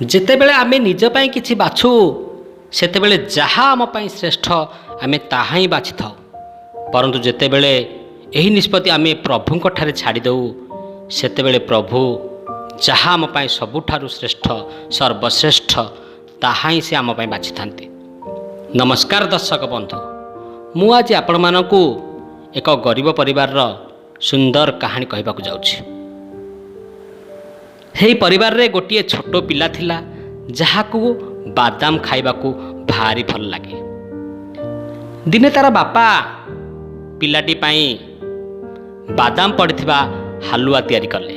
ଯେତେବେଳେ ଆମେ ନିଜ ପାଇଁ କିଛି ବାଛୁ, ସେତେବେଳେ ଯାହା ଆମ ପାଇଁ ଶ୍ରେଷ୍ଠ, ଆମେ ତାହା ହିଁ ବାଛିଥାଉ। ପରନ୍ତୁ ଯେତେବେଳେ ଏହି ନିଷ୍ପତ୍ତି ଆମେ ପ୍ରଭୁଙ୍କ ଠାରେ ଛାଡ଼ିଦେଉ, ସେତେବେଳେ ପ୍ରଭୁ ଯାହା ଆମ ପାଇଁ ସବୁଠାରୁ ଶ୍ରେଷ୍ଠ, ସର୍ବଶ୍ରେଷ୍ଠ, ତାହା ହିଁ ସେ ଆମ ପାଇଁ ବାଛିଥାନ୍ତି। ନମସ୍କାର ଦର୍ଶକ ବନ୍ଧୁ, ମୁଁ ଆଜି ଆପଣମାନଙ୍କୁ ଏକ ଗରିବ ପରିବାରର ସୁନ୍ଦର କାହାଣୀ କହିବାକୁ ଯାଉଛି। ସେହି ପରିବାରରେ ଗୋଟିଏ ଛୋଟ ପିଲା ଥିଲା, ଯାହାକୁ ବାଦାମ ଖାଇବାକୁ ଭାରି ଭଲ ଲାଗେ। ଦିନେ ତାର ବାପା ପିଲାଟି ପାଇଁ ବାଦାମ ପଡ଼ିଥିବା ହାଲୁଆ ତିଆରି କଲେ।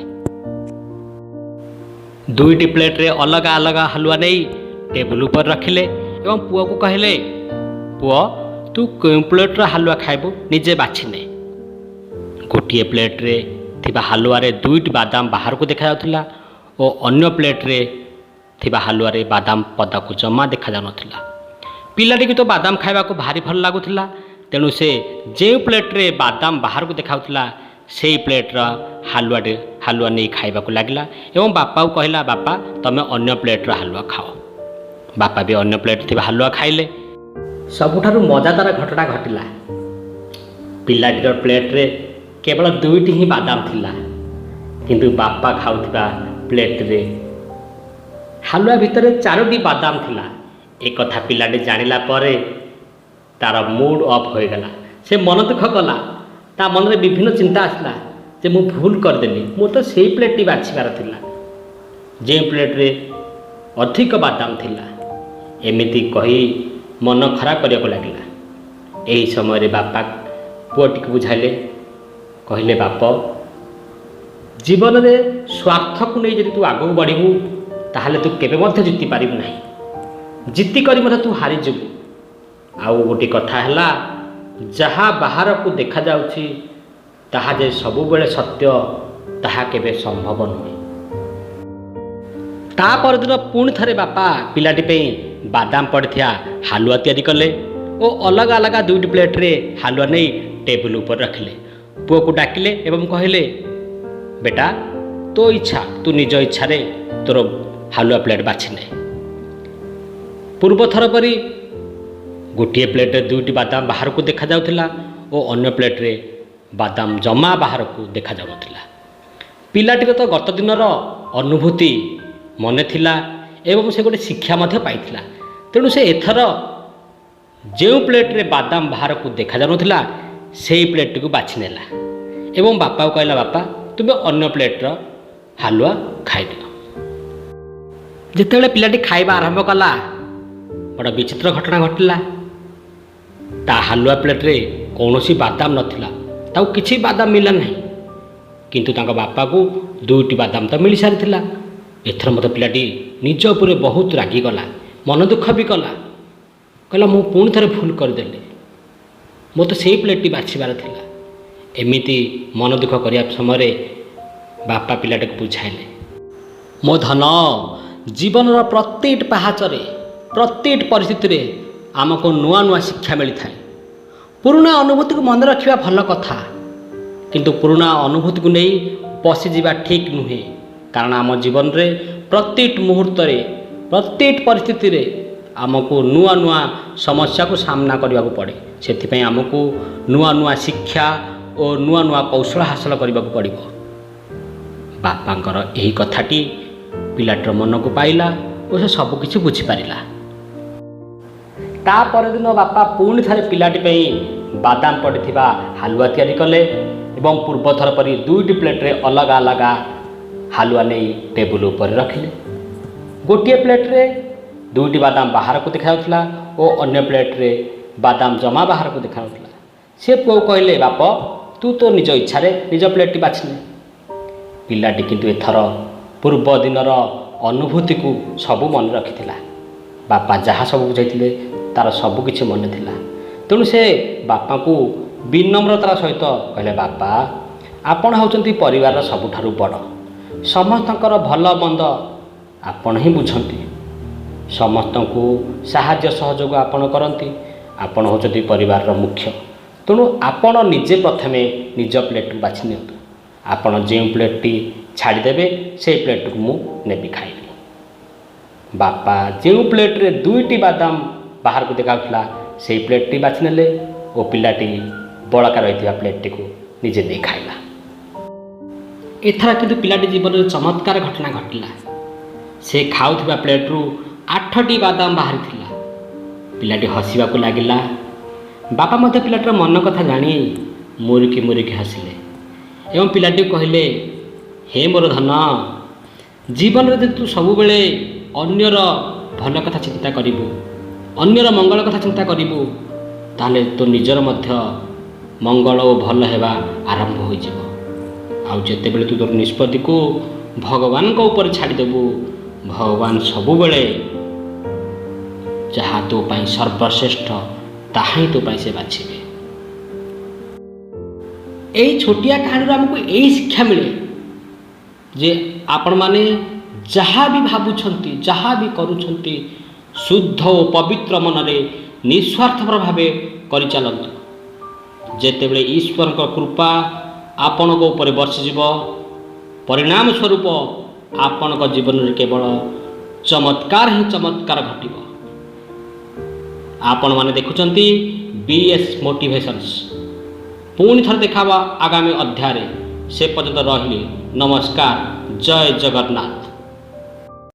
ଦୁଇଟି ପ୍ଲେଟ୍ରେ ଅଲଗା ଅଲଗା ହାଲୁଆ ନେଇ ଟେବୁଲ ଉପରେ ରଖିଲେ ଏବଂ ପୁଅକୁ କହିଲେ, "ପୁଅ, ତୁ କେଉଁ ପ୍ଲେଟ୍ର ହାଲୁଆ ଖାଇବୁ, ନିଜେ ବାଛି ନେ।" ଗୋଟିଏ ପ୍ଲେଟ୍ରେ ଥିବା ହାଲୁଆରେ ଦୁଇଟି ବାଦାମ ବାହାରକୁ ଦେଖାଯାଉଥିଲା ଓ ଅନ୍ୟ ପ୍ଲେଟ୍ରେ ଥିବା ହାଲୁଆରେ ବାଦାମ ପଦାକୁ ଜମା ଦେଖାଯାଉନଥିଲା। ପିଲାଟିକୁ ତ ବାଦାମ ଖାଇବାକୁ ଭାରି ଭଲ ଲାଗୁଥିଲା। ତେଣୁ ସେ ଯେଉଁ ପ୍ଲେଟ୍ରେ ବାଦାମ ବାହାରକୁ ଦେଖାଉଥିଲା, ସେଇ ପ୍ଲେଟ୍ର ହାଲୁଆ ନେଇ ଖାଇବାକୁ ଲାଗିଲା ଏବଂ ବାପାକୁ କହିଲା, "ବାପା, ତମେ ଅନ୍ୟ ପ୍ଲେଟ୍ର ହାଲୁଆ ଖାଅ।" ବାପା ବି ଅନ୍ୟ ପ୍ଲେଟ୍ ଥିବା ହାଲୁଆ ଖାଇଲେ। ସବୁଠାରୁ ମଜାଦାର ଘଟଣା ଘଟିଲା। ପିଲାଟିର ପ୍ଲେଟ୍ରେ କେବଳ ଦୁଇଟି ହିଁ ବାଦାମ ଥିଲା, କିନ୍ତୁ ବାପା ଖାଉଥିବା ପ୍ଲେଟ୍ରେ ହାଲୁଆ ଭିତରେ ଚାରୋଟି ବାଦାମ ଥିଲା। ଏକଥା ପିଲାଟି ଜାଣିଲା ପରେ ତାର ମୁଡ୍ ଅଫ୍ ହୋଇଗଲା। ସେ ମନ ଦୁଃଖ କଲା। ତା ମନରେ ବିଭିନ୍ନ ଚିନ୍ତା ଆସିଲା ଯେ ମୁଁ ଭୁଲ କରିଦେଲି, ମୁଁ ତ ସେଇ ପ୍ଲେଟ୍ଟି ବାଛିବାର ଥିଲା, ଯେଉଁ ପ୍ଲେଟ୍ରେ ଅଧିକ ବାଦାମ ଥିଲା। ଏମିତି କହି ମନ ଖରାପ କରିବାକୁ ଲାଗିଲା। ଏହି ସମୟରେ ବାପା ପୁଅଟିକୁ ବୁଝାଇଲେ। କହିଲେ, "ବାପ, ଜୀବନରେ ସ୍ୱାର୍ଥକୁ ନେଇ ଯଦି ତୁ ଆଗକୁ ବଢ଼ିବୁ, ତାହେଲେ ତୁ କେବେ ମଧ୍ୟ ଜିତିପାରିବୁ ନାହିଁ। ଜିତି କରି ମଧ୍ୟ ତୁ ହାରିଯିବୁ। ଆଉ ଗୋଟିଏ କଥା ହେଲା, ଯାହା ବାହାରକୁ ଦେଖାଯାଉଛି, ତାହା ଯେ ସବୁବେଳେ ସତ୍ୟ, ତାହା କେବେ ସମ୍ଭବ ନୁହେଁ।" ତା ପରଦିନ ପୁଣି ଥରେ ବାପା ପିଲାଟି ପାଇଁ ବାଦାମ ପଡ଼ିଥିବା ହାଲୁଆ ତିଆରି କଲେ ଓ ଅଲଗା ଅଲଗା ଦୁଇଟି ପ୍ଲେଟ୍ରେ ହାଲୁଆ ନେଇ ଟେବୁଲ ଉପରେ ରଖିଲେ। ପୁଅକୁ ଡାକିଲେ ଏବଂ କହିଲେ, "ବେଟା, ତୋ ଇଚ୍ଛା, ତୁ ନିଜ ଇଚ୍ଛାରେ ତୋର ହାଲୁଆ ପ୍ଲେଟ୍ ବାଛିନେ।" ପୂର୍ବ ଥର ପରି ଗୋଟିଏ ପ୍ଲେଟ୍ରେ ଦୁଇଟି ବାଦାମ ବାହାରକୁ ଦେଖାଯାଉଥିଲା ଓ ଅନ୍ୟ ପ୍ଲେଟ୍ରେ ବାଦାମ ଜମା ବାହାରକୁ ଦେଖାଯାଉନଥିଲା। ପିଲାଟିର ତ ଗତ ଦିନର ଅନୁଭୂତି ମନେ ଥିଲା ଏବଂ ସେ ଗୋଟେ ଶିକ୍ଷା ମଧ୍ୟ ପାଇଥିଲା। ତେଣୁ ସେ ଏଥର ଯେଉଁ ପ୍ଲେଟ୍ରେ ବାଦାମ ବାହାରକୁ ଦେଖାଯାଉନଥିଲା, ସେଇ ପ୍ଲେଟ୍ଟିକୁ ବାଛି ନେଲା ଏବଂ ବାପାକୁ କହିଲା, "ବାପା, ତୁମେ ଅନ୍ୟ ପ୍ଲେଟ୍ର ହାଲୁଆ ଖାଇଦିଅ।" ଯେତେବେଳେ ପିଲାଟି ଖାଇବା ଆରମ୍ଭ କଲା, ବଡ଼ ବିଚିତ୍ର ଘଟଣା ଘଟିଲା। ତା ହାଲୁଆ ପ୍ଲେଟ୍ରେ କୌଣସି ବାଦାମ ନଥିଲା। ତାକୁ କିଛି ବାଦାମ ମିଳିଲା ନାହିଁ, କିନ୍ତୁ ତାଙ୍କ ବାପାକୁ ଦୁଇଟି ବାଦାମ ତ ମିଳିସାରିଥିଲା। ଏଥର ମଧ୍ୟ ପିଲାଟି ନିଜ ଉପରେ ବହୁତ ରାଗିଗଲା, ମନ ଦୁଃଖ ବି କଲା। କହିଲା, "ମୁଁ ପୁଣି ଥରେ ଭୁଲ କରିଦେଲି, ମୋତେ ସେଇ ପ୍ଲେଟ୍ଟି ବାଛିବାର ଥିଲା।" ଏମିତି ମନ ଦୁଃଖ କରିବା ସମୟରେ ବାପା ପିଲାଟିକୁ ବୁଝାଇଲେ, "ମୋ ଧନ, ଜୀବନର ପ୍ରତ୍ୟେକ ପାହାଚରେ, ପ୍ରତ୍ୟେକ ପରିସ୍ଥିତିରେ ଆମକୁ ନୂଆ ନୂଆ ଶିକ୍ଷା ମିଳିଥାଏ। ପୁରୁଣା ଅନୁଭୂତିକୁ ମନେ ରଖିବା ଭଲ କଥା, କିନ୍ତୁ ପୁରୁଣା ଅନୁଭୂତିକୁ ନେଇ ବସିଯିବା ଠିକ୍ ନୁହେଁ। କାରଣ ଆମ ଜୀବନରେ ପ୍ରତ୍ୟେକ ମୁହୂର୍ତ୍ତରେ, ପ୍ରତ୍ୟେକ ପରିସ୍ଥିତିରେ ଆମକୁ ନୂଆ ନୂଆ ସମସ୍ୟାକୁ ସାମ୍ନା କରିବାକୁ ପଡ଼େ। ସେଥିପାଇଁ ଆମକୁ ନୂଆ ନୂଆ ଶିକ୍ଷା ଓ ନୂଆ ନୂଆ କୌଶଳ ହାସଲ କରିବାକୁ ପଡ଼ିବ।" ବାପାଙ୍କର ଏହି କଥାଟି ପିଲାଟିର ମନକୁ ପାଇଲା ଓ ସେ ସବୁକିଛି ବୁଝିପାରିଲା। ତା ପରଦିନ ବାପା ପୁଣି ଥରେ ପିଲାଟି ପାଇଁ ବାଦାମ ପଡ଼ିଥିବା ହାଲୁଆ ତିଆରି କଲେ ଏବଂ ପୂର୍ବଥର ପରି ଦୁଇଟି ପ୍ଲେଟ୍ରେ ଅଲଗା ଅଲଗା ହାଲୁଆ ନେଇ ଟେବୁଲ ଉପରେ ରଖିଲେ। ଗୋଟିଏ ପ୍ଲେଟ୍ରେ ଦୁଇଟି ବାଦାମ ବାହାରକୁ ଦେଖାଯାଉଥିଲା ଓ ଅନ୍ୟ ପ୍ଲେଟ୍ରେ ବାଦାମ ଜମା ବାହାରକୁ ଦେଖାଯାଉନଥିଲା। ସେ ପୁଅକୁ କହିଲେ, "ବାପ, ତୁ ତୋ ନିଜ ଇଚ୍ଛାରେ ନିଜ ପ୍ଲେଟ୍ଟି ବାଛିନେ।" ପିଲାଟି କିନ୍ତୁ ଏଥର ପୂର୍ବ ଦିନର ଅନୁଭୂତିକୁ ସବୁ ମନେ ରଖିଥିଲା। ବାପା ଯାହା ସବୁ ବୁଝାଇଥିଲେ, ତାର ସବୁ କିଛି ମନେ ଥିଲା। ତେଣୁ ସେ ବାପାଙ୍କୁ ବିନମ୍ରତାର ସହିତ କହିଲେ, "ବାପା, ଆପଣ ହେଉଛନ୍ତି ପରିବାରର ସବୁଠାରୁ ବଡ଼। ସମସ୍ତଙ୍କର ଭଲ ମନ୍ଦ ଆପଣ ହିଁ ବୁଝନ୍ତି। ସମସ୍ତଙ୍କୁ ସାହାଯ୍ୟ ସହଯୋଗ ଆପଣ କରନ୍ତି। ଆପଣ ହେଉଛନ୍ତି ପରିବାରର ମୁଖ୍ୟ। ତେଣୁ ଆପଣ ନିଜେ ପ୍ରଥମେ ନିଜ ପ୍ଲେଟ୍କୁ ବାଛି ନିଅନ୍ତୁ। ଆପଣ ଯେଉଁ ପ୍ଲେଟ୍ଟି ଛାଡ଼ିଦେବେ, ସେଇ ପ୍ଲେଟ୍ଟିକୁ ମୁଁ ନେବି, ଖାଇବି।" ବାପା ଯେଉଁ ପ୍ଲେଟ୍ରେ ଦୁଇଟି ବାଦାମ ବାହାରକୁ ଦେଖାଉଥିଲା, ସେଇ ପ୍ଲେଟ୍ଟି ବାଛି ନେଲେ ଓ ପିଲାଟି ବଳକା ରହିଥିବା ପ୍ଲେଟ୍ଟିକୁ ନିଜେ ନେଇ ଖାଇଲା। ଏଥର କିନ୍ତୁ ପିଲାଟି ଜୀବନରେ ଚମତ୍କାର ଘଟଣା ଘଟିଲା। ସେ ଖାଉଥିବା ପ୍ଲେଟ୍ରୁ ଆଠଟି ବାଦାମ ବାହାରିଥିଲା। ପିଲାଟି ହସିବାକୁ ଲାଗିଲା। ବାପା ମଧ୍ୟ ପିଲାଟିର ମନ କଥା ଜାଣି ମୁରୁକି ମୁରୁକି ହସିଲେ ଏବଂ ପିଲାଟିକୁ କହିଲେ, "ହେ ମୋର ଧନ, ଜୀବନରେ ଯଦି ତୁ ସବୁବେଳେ ଅନ୍ୟର ଭଲ କଥା ଚିନ୍ତା କରିବୁ, ଅନ୍ୟର ମଙ୍ଗଳ କଥା ଚିନ୍ତା କରିବୁ, ତାହେଲେ ତୋ ନିଜର ମଧ୍ୟ ମଙ୍ଗଳ ଓ ଭଲ ହେବା ଆରମ୍ଭ ହୋଇଯିବ। ଆଉ ଯେତେବେଳେ ତୁ ତୋର ନିଷ୍ପତ୍ତିକୁ ଭଗବାନଙ୍କ ଉପରେ ଛାଡ଼ିଦେବୁ, ଭଗବାନ ସବୁବେଳେ ଯାହା ତୋ ପାଇଁ ସର୍ବଶ୍ରେଷ୍ଠ, ତାହା ହିଁ ତୋ ପାଇଁ ସେ ବାଛିବେ।" ଏଇ ଛୋଟିଆ କାହାଣୀରୁ ଆମକୁ ଏଇ ଶିକ୍ଷା ମିଳେ ଯେ ଆପଣମାନେ ଯାହା ବି ଭାବୁଛନ୍ତି, ଯାହା ବି କରୁଛନ୍ତି, ଶୁଦ୍ଧ ଓ ପବିତ୍ର ମନରେ ନିସ୍ୱାର୍ଥପର ଭାବେ କରିଚାଲନ୍ତୁ। ଯେତେବେଳେ ଈଶ୍ୱରଙ୍କ କୃପା ଆପଣଙ୍କ ଉପରେ ବର୍ଷିଯିବ, ପରିଣାମ ସ୍ୱରୂପ ଆପଣଙ୍କ ଜୀବନରେ କେବଳ ଚମତ୍କାର ହିଁ ଚମତ୍କାର ଘଟିବ। ଆପଣମାନେ ଦେଖୁଛନ୍ତି ବି ଏସ୍ ମୋଟିଭେସନ୍ସ। ପୁଣି ଥରେ ଦେଖା ଆଗାମୀ ଅଧ୍ୟାୟରେ। ସେ ପର୍ଯ୍ୟନ୍ତ ରହିଲି। ନମସ୍କାର। ଜୟ ଜଗନ୍ନାଥ।